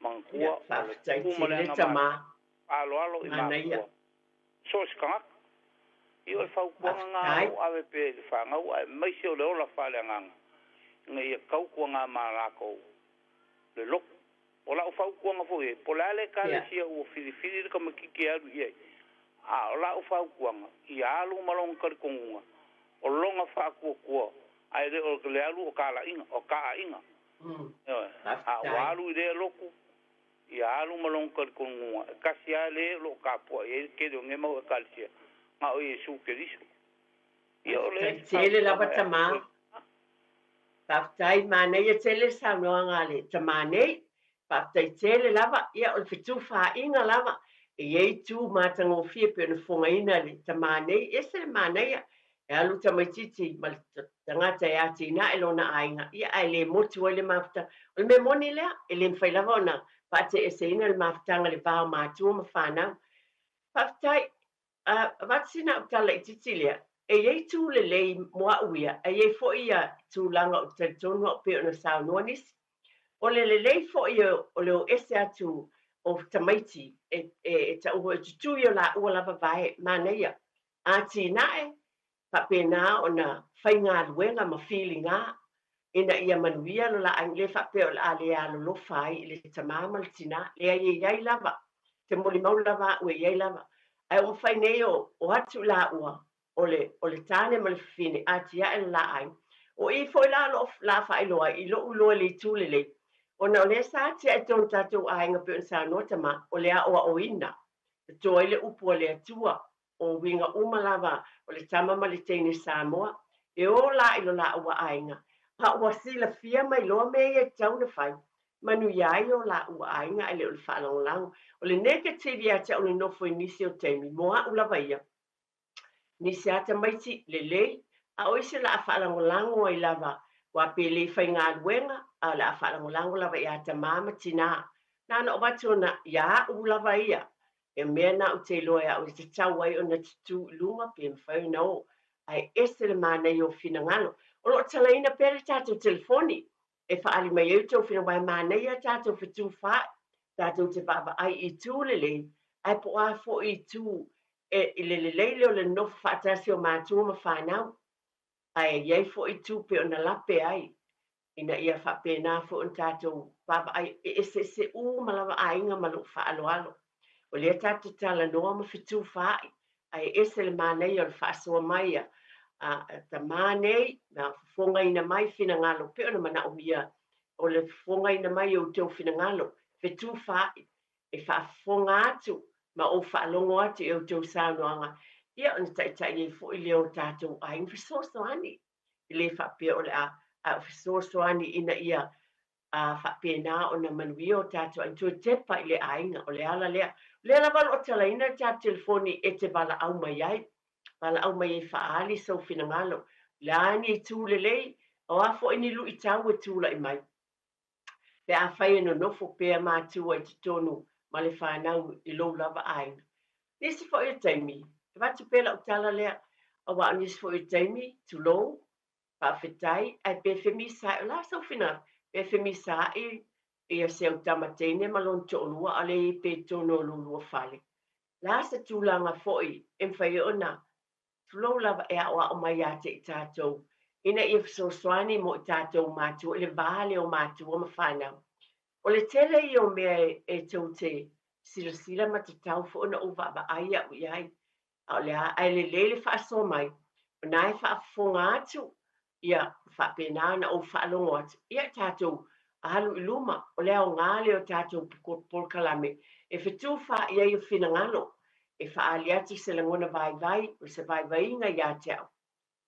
Manatua o le faafetai tu ma le tele agamalu tamā. faaaloalo i Manaia. matua so o se tagata. Ia o le fautuaga lena o Faafetai. lo o ave pea i le fanau aemaise o le ola faaleagaga ina ia tautuagā ma latou le lotu. O la'u fautuaga foi i ai, po o le a le ekalesia ua filifili le tamaitiiti e alu i ai, a o la'u fautuaga, ia alu ma lona talitonuga, o lona faatuatua, ae le o le alu o talaiga, o taaiga. Ioe, a ua Faafetai. alu i lea lotu, ia alu ma lona talitonuga, e tasi lava le o lo o tapua'i ai le tele o nei mau ekalesia, na o Iesu Keriso. Ia o le Faafetai isi tele lava fautuaga e tamā. ave. Faafetai, manaia tele le saunoaga a le tamā nei. Faafetai tele lava. Ia, o le fetufaaiga lava e i ai itu matagofie pei ona fofogaina e le tamā nei. E ese le manaia e alu tamaitiiti ma le tagata e atinae lona aiga, ia ae le motu ai le mafutaga. O le mea moni lea, e le mafai lava ona faateeseina le mafutaga i le va o matua ma fanau. Faafetai. Avatu sina au tala laitiiti lea, e i ai itu lelei mo au ia, ae i ai foi ia tulaga ou te talitonu au pei ona saunoa nisi. O le lelei foi o le o ese atu o tamaiti e tau foi e tutū i o laua lava vae, manaia. Atinae, faapena ona faigaluega ma filiga ina ia manuia lo la aiga, le faapea o le a le alolofa ai i le tamā ma le tinā, leai e i ai lava, te molimau lava au e i ai lava. Ae ua mafai nei o o atu laua o le o le tane ma le fafine atiae le la aiga. O i foi la o loo la faailoa ai i lou iloa i le itu lelei, ona o lea sa atiae tonu tatou aiga pei ona saunoa tamā, o le aoaoina, toto ai le upu a le Atua, o uiga uma lava o le tama ma le teine Samoa, e o la i lo laua aiga, a ua silafia mai loa mea ia e tatau ona fai, manuia ai o laua aiga ae le o le faalagolago. O le negative ia te au le nofo i nisi o taimi, mo au lava ia, nisi lava tamaiti lelei, a o isi o le a faalagolago ai lava, aua pe le faigaluega, a o le a faalagolago lava ia tamā ma tinā. Na ona avatu ona ia au lava ia, e mea na ou te iloa e au e tatau ai ona tutū i luga pe mafai ona o, ae ese le manaia o finagalo. O lo o talaina pea le tatou telefoni e faaali mai ai outou finagalo, aua e manaia tatou fetufaai, tatou te vaavaai i itu lelei, ae po o a foi itu e, i le lelei lea o le nonofo faatasi o matua ma fanau, ae i ai foi itu pei ona lape ai, ina ia faapena foi ona tatou vaavaai, e eseese uma lava aiga ma lou faaaloalo. O lea tatou te talanoa ma fetufaai, ae ese le manaia o le faasoa mai a tamā nei, ma fofogaina mai finagalo, pei ona manaomia o le fofogaina mai o outou finagalo, fetufaai, e faafofoga atu ma ou faalogo atu i outou saunoaga, ia ona taitai ai foi lea o tatou aiga fesoasoani. E le faapea o le a, a o fesoasoani ina ia faapena ona manuia o tatou aiga, toe tepa i le aiga, o le ala lea. O lea lava o lo o talaina le tatou telefoni e te valaau mai ai. Valaau mai e faaali sou finagalo. O le a ni itu lelei, o a foi ni luitau e tulai mai. Pe afai e nonofo pea matua i totonu ma le fanau i lou lava aiga. Nisi foi o taimi, e avatu pea lau tala lea, aua o nisi foi o taimi, tulou, faafetai, ae pe femisaai, o le a sou finagalo? Pe femisaai ia si au tama teine ma lona toalua a o lea e i ai pea i totonu o lo lua fale. O le a se tulaga foi e mafai ai ona tulou lava e aoao mai ia te i tatou ina ia fesoasoani mo i tatou matua i le va lea o matua ma fanau. O le tele ia o mea e tou te silasila ma tatau foi ona ou vaavaai au i ai. A o le a, ae lelei le faasoa mai, o na e faafofoga atu, ia faapena ona ou faalogo atu, ia tatou alu i luma, o le aoga lea o tatou polokalame e fetufaai ai o finagalo, e faaali atu se lagona vaivai, o se vaivaiga ia te au.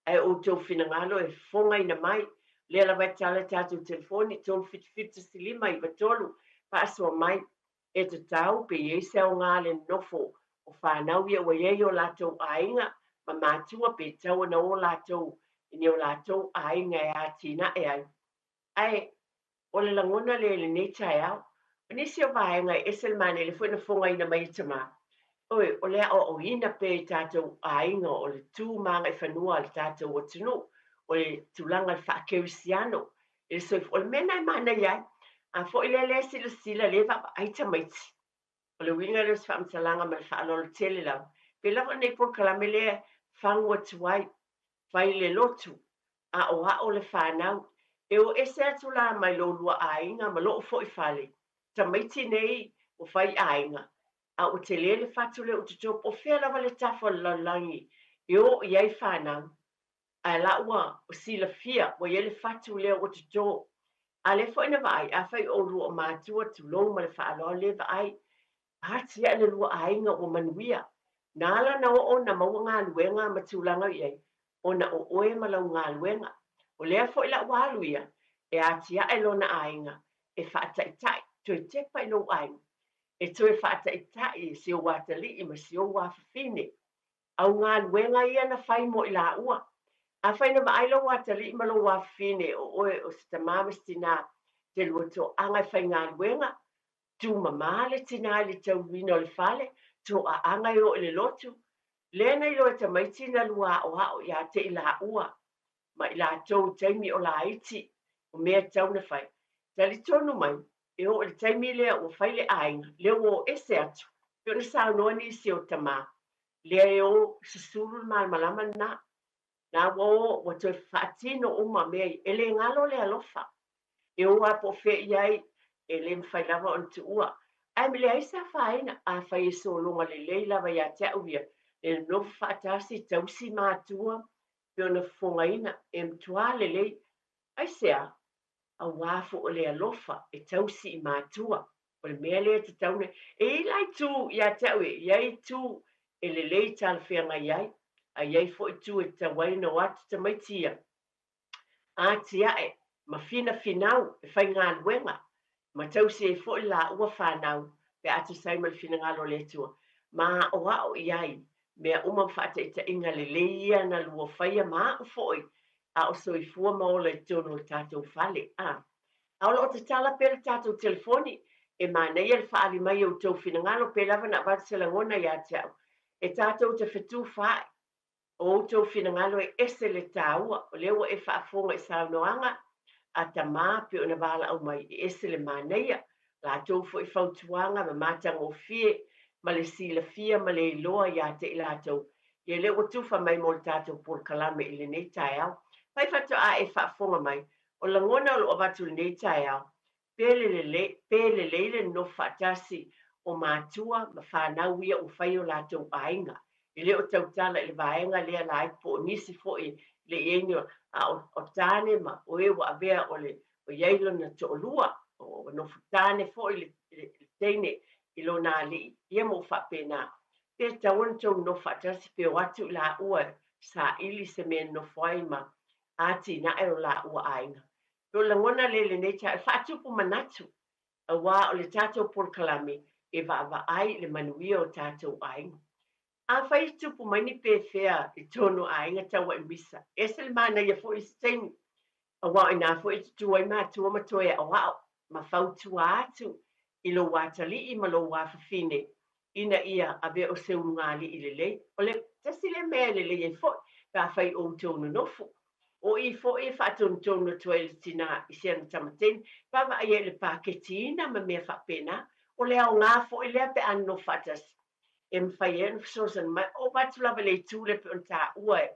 Ae o outou finagalo e fofogaina mai, lea lava e tala tatou telefoni 377 15 93, faasoa mai, e tatau pe i ai se aoga le nonofo o fanau ia ua i ai o latou aiga ma matua pe tatau ona o latou i ni o latou aiga e atinae ai. Ae o le lagona lea i lenei taeao, o nisi o vaega e ese le manaia, lea foi na fofogaina mai e Tamā, oi, o le aoaoina pea i tatou aiga o le tu ma agaifanua a le tatou atunuu, o le tulaga i le faakerisiano, i le soifua, o le mea lena e manaia ai. A foi lea lea silasila, lea e vaavaai tamaiti. O le uiga lea o se faamatalaga ma le faaaloalo tele lava. Pei lava o lenei polokalame lea e fagu atu ai, fai le lotu, aoao le fanau. E o ese atu la mai lo lua aiga ma lou foi fale, tamaiti nei ua fai aiga, a ua tele le fatu lea ua toto, po o fea lava le tafa o le lalolagi e o i ai fanau, ae la ua silafia ua i ai le fatu lea ua toto. A lea foi na vaai, afai o oulua o matua, tulou ma le faaaloalo lea vaai, atiae le lua aiga ua manuia. Na ala na oo na maua galuega ma tulaga i ai, ona o oe ma lau galuega. O lea foi la ua alu ia e atiae lona aiga, e faataitai, toe tepa i lou aiga, e toe faataitai e si ou atalii ma si ou afafine. Au galuega ia na fai mo i laua. Afai na vaai lou atalii ma lou afafine o oe o se tamā ma se tinā te lua toaga e faigaluega, tumama le tinā i le tauina o le fale, toaaga e o i le lotu, lea na iloa e tamaiti na lua aoao ia te i laua ma i latou i taimi o laiti, o mea e tatau ona fai. Talitonu mai, e oo i le taimi lea ua fai le aiga, lea ua o ese atu, pei ona saunoa nisi o tamā, lea e o susulu le malamalama lena. Na ua o, ua toe faatino uma mea ia. E le galo le alofa. E o lava po o fea i ai, e le mafai lava ona tuua. Ae leai se afaina, afai e sologa lelei lava ia te au ia, le nonofo faatasi, tausi matua, pei ona fofogaina, e matua lelei. Aisea? Aua foi o le alofa e tausi i matua. O le mea lea e tatau ona... E i ai la itu ia te au e i ai itu e lelei talafeagai ai, a i ai foi itu e tatau ai ona o atu tamaiti ia atiae ma finafinau e faigaluega ma tausi ai foi laua fanau pe a tusa ai ma le finagalo o le Atua ma aoao i ai mea uma ma faataitaiga lelei ia na lua faia ma au foi a o soifua ma ola i totonu o le tatou fale. A. A o lo o tatala pea le tatou telefoni, e manaia le faaali mai o outou finagalo pe lava na avatu se lagona ia te au. E tatou te fetufaai, o outou finagalo e ese le taua, o lea ua e faafofoga i saunoaga a tamā pei ona valaau mai, e ese le manaia, latou foi fautuaga ma matagofie ma le silafia ma le iloa ia te i latou, ia lea ua tufa mai mo le tatou polokalame i lenei taeao. Fai faatoa e faafofoga mai, o lagona o lo o avatu i lenei taeao, pe lelei, pe lelei le nonofo faatasi o matua ma fanau ia ua fai o latou aiga. E le o tautala i le vaega lea laiti po o nisi foi e le i ai ni, a o tane ma o e ua avea o le o i ai lona toalua, o nofo tane foi le teine i lona alii, ia ma ua faapena. Pe tatau ona tou nonofo faatasi pe o atu i laua e saili se mea e nonofo ai ma atinae o laua aiga. Pe o le lagona lea i lenei taeao, e faatupu manatu, aua o le tatou polokalame e vaavaai i le manuia o tatou aiga. Afai e tupu mai ni pefea i totonu o aiga taua'i misa, e ese le manaia foi i se taimi, aua o i ina foi e tutū ai matua ma toe aʻoaʻo ma fautua atu i lou atalii ma lou afafine ina ia avea o se ulugalii lelei. O le tasi lea mea e lelei ai foi pe afai o outou nonofo. O i foi e faatonutonu atu ai le tinā i si ana tamateine, vaavaai ai i le paketiina ma mea faapena. O le aoga foi lea pe a nonofo faatasi e mafai ai ona fesoasoani mai. O avatu lava i le itu lea pei ona taua e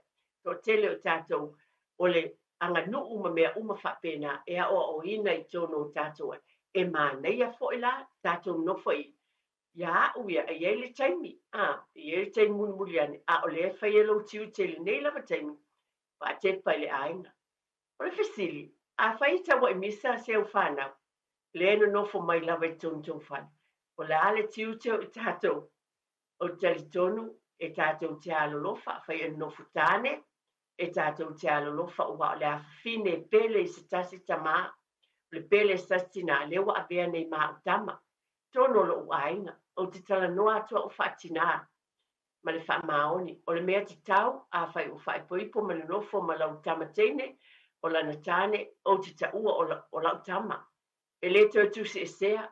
toatele o tatou o le aganuu ma mea uma faapena e aoaoina i totonu o tatou ai. E manaia foi la tatou nofo i ia au ia, e i ai le taimi, a, e i ai le taimi mulimuli ane, a o lea e fai e lou tiute i lenei lava taimi, faatepa i le aiga. O le fesili, afai e taua'i misa se au fanau, lea e nonofo mai lava i totonu tou fale, o le a le tiute o i tatou? Ou te talitonu e tatou te alolofa, afai e nonofo tane, e tatou te alolofa aua o le afafine e pele i se tasi tamā, o le pele i se tasi tinā, lea ua avea nei ma au tama. Totonu o lo'u aiga, ou te talanoa atu a'u faatinā ma le faamaoni. O le mea tatau, afai ua faaipoipo ma nonofo ma lau tama teine, o lana tane, ou te taua o, o la'u tama. E lē toe tusiesea,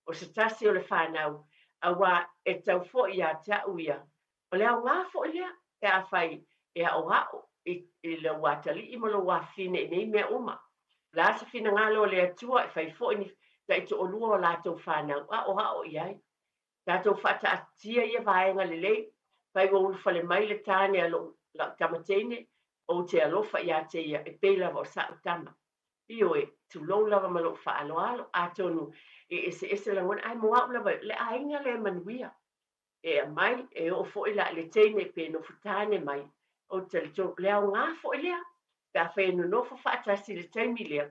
o se tasi o le fanau, auā e tatau foi iā te a'u ia. O le aogā foi lea, pe afai e aʻoaʻo i, i lou atalii ma lou afafine i nei mea uma. O le a se finagalo o le Atua e fai foi ni taitoalua o latou fanau, aʻoaʻo i ai. Tatou faataatitia ia vaega lelei, fai ua ulufale mai le tane a lou, la'u tama teine, ou te alofa iā te ia e pei lava o sa'u tama. Ioe, tulou lava ma lou faaaloalo, atonu e eseese lagona, ae mo a'u lava, le aiga lea e manuia. E aumai, e oo foi la i le teine pe nofo tane mai, ou te talitonu, o le aoga foi lea, pe afai e nonofo faatasi i le taimi lea,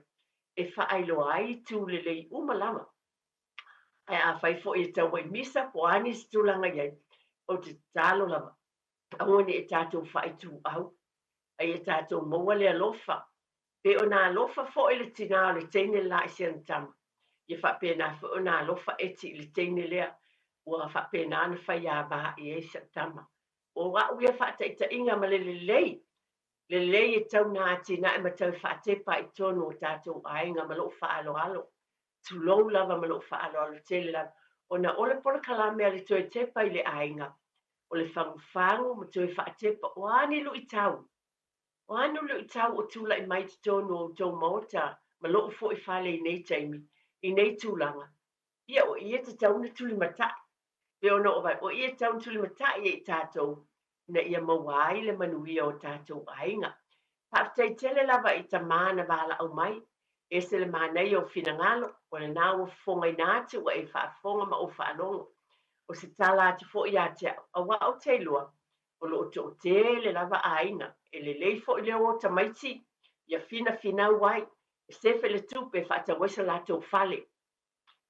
e faailoa ai itu lelei uma lava. Ae afai foi e tau ai misa po o a nisi tulaga i ai, ou te tatalo lava, aua ne i tatou faaituau, a ia tatou maua le alofa. Pe ona alofa foi le tinā o le teine le la i si ana tama, ia faapena foi ona alofa Eti i le teine lea ua faapena ona faiāvā i ai si au tama. O a'u ia faataitaiga ma le lelei, lelei e tau na atinae ma tau faatepa i totonu o tatou aiga ma lo'u faaaloalo. Tulou lava ma lo'u faaaloalo tele lava, ona o le polokalame a le toe tepa i le aiga, o le fagufagu ma toe faatepa, o a ni luitau? O a ni luitau o tulai mai i totonu o outou maota ma lo'u foi fale i nei taimi, i nei tulaga? Ia, o i e tatau ona tulimata'i. Pe ona o vai, o i e tatau ona tulimata'i e i tatou ina ia maua ai le manuia o tatou aiga. Faafetai tele lava i tamā na valaau mai, ese le manaia o finagalo, o lena ua fofogaina atu ua e faafofoga ma ou faalogo. O se tala atu foi ia te au, auā ou te iloa, o lo o toatele lava aiga, e lelei foi le o o tamaiti ia finafinau ai, e sefe le tupe e faatau ai so latou fale.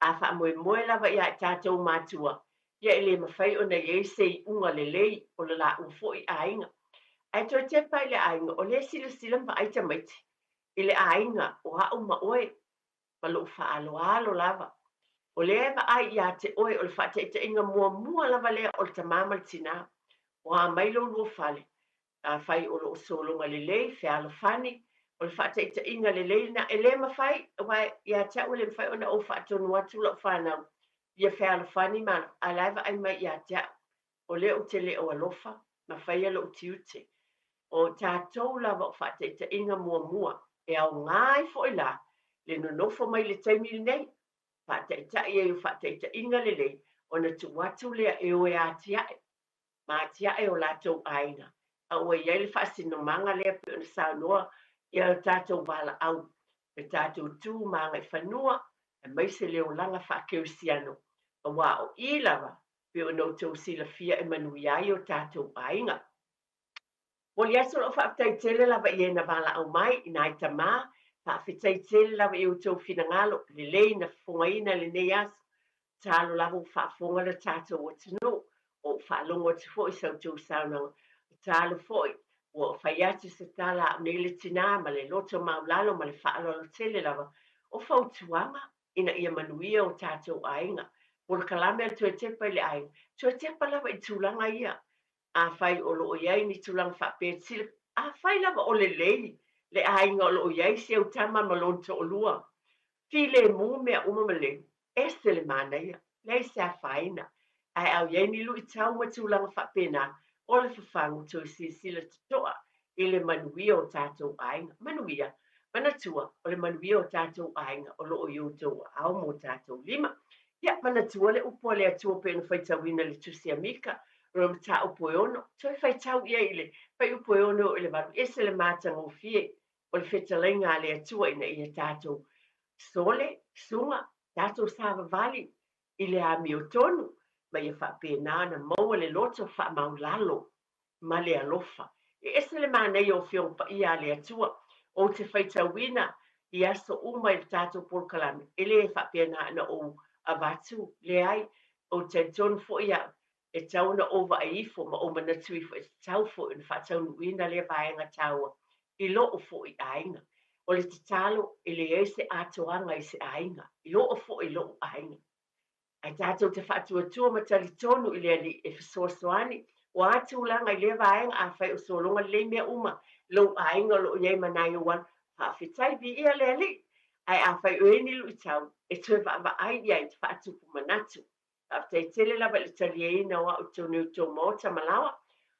A faamoemoe lava iā i tatou matua, ia e le mafai ona i ai se iuga lelei o le laua foi aiga. Ae toe tepa i le aiga, o lea e silasila ma vaai tamaiti i le aiga o a'u ma oe, ma lo'u faaaloalo lava. O lea e vaai iā te oe o le faataitaiga muamua lava lea o le tamā ma le tinā. O a mai lou lua fale, Afai o lo o sologa lelei, fealofani, o le faataitaiga lelei lena. E le mafai, aua ia te au e le mafai ona ou faatonu atu lau fanau ia fealofani ma a o la e vaai mai ia te au, o lea ou te le o alofa ma faia lou tiute. O tatou lava o faataitaiga muamua, e aoga ai foi la le nonofo mai i le taimi lenei, faataitai ai o faataitaiga lelei, ona tuu atu lea e o e atiae ma atiae o latou aiga, a ua i ai le faasinomaga lea pei ona saunoa ia le tatou valaau, le tatou tu ma agaifanua, aemaise le olaga faakerisiano, auā o i lava pei ona outou silafia e manuia ai o tatou aiga. Momoli atu lau faafetai tele lava i e na valaau mai, i nai tamā, faafetai tele lava i outou finagalo lelei na fofogaina i lenei aso. Tatalo lava ua faafofoga le tatou atunuu, o ou faalogo atu foi i sa outou saunoaga. Tatalo foi ua fai atu se tala a au nei le tinā ma le loto maulalo ma le faaaloalo tele lava o fautuaga ina ia manuia o tatou aiga. Polokalame a le Toe Tepa i le Aiga, toe tepa lava i tulaga ia. Afai o lo o i ai ni tulaga faapea, afai lava o lelei le aiga o lo o i ai si au tama ma lona toalua, filemu mea uma ma lelei, ese le manaia, leai se afaina. Ae a i ai ni luitau ma tulaga faapena, o le fafagu toe silasila totoa i le manuia o tatou aiga. Manuia, manatua, o le manuia o tatou aiga o lo o i outou aao ma o tatou lima. Ia, manatua le upu a le Atua pei ona faitauina i le Tusi a Mika, o le mataupu e 6, toe faitau i ai i le fuaiupu e 6 e oo i le 8, ese le matagofie o le fetalaiga a le Atua ina ia tatou sole, suga, tatou savavali i le amiotonu, ma ia faapena ona maua le loto faamaulalo ma le alofa. E ese le manaia o Afioga Paia a le Atua. Ou te faitauina i aso uma i le tatou polokalame, e le faapea na ona ou avatu, leai, ou te talitonu foi au, e tatau ona ou vaai ifo ma ou manatu ifo e tatau foi ona faataunuuina lea vaega taua i lou foi aiga. O le tatalo, e leai se atoaga i se aiga, e oo foi i lou aiga. Ae tatou te faatuatua ma talitonu i le Alii e fesoasoani. O a tulaga i lea vaega, afai o sologa lelei mea uma i lou aiga o lo o i ai ma nai ou alo, faafetai, viia le Alii. Ae afai o i ai ni luitau, e toe vaavaai i ai, faatupu manatu. Faafetai tele lava i le taliaina o au i totonu o outou maota ma laoa.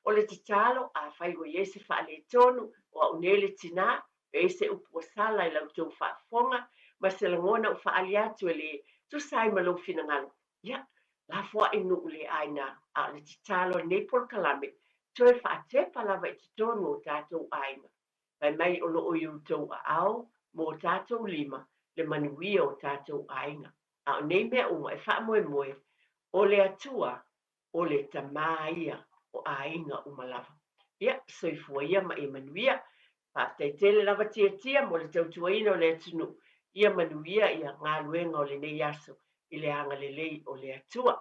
O le tatalo, afai ua i ai se faaletonu, o au nei le tinā, ua i ai se upu ua sala i la outou faafofoga ma se lagona ua faaali atu e le tusa ai ma lou finagalo, ia, lafoai nuu le aina. A o le tatalo a lenei polokalame, toe faatepa lava i totonu o tatou aiga. Fai mai o lo o i outou aao ma o tatou lima le manuia o tatou aiga. A o nei mea uma e faamoemoe, o le Atua, o le Tama ia o aiga uma lava. Ia, soifua ia ma ia manuia. Faafetai tele lava Tiatia mo le tautuaina o le atunuu. Ia manuia ia galuega o lenei aso i le agalelei o le Atua.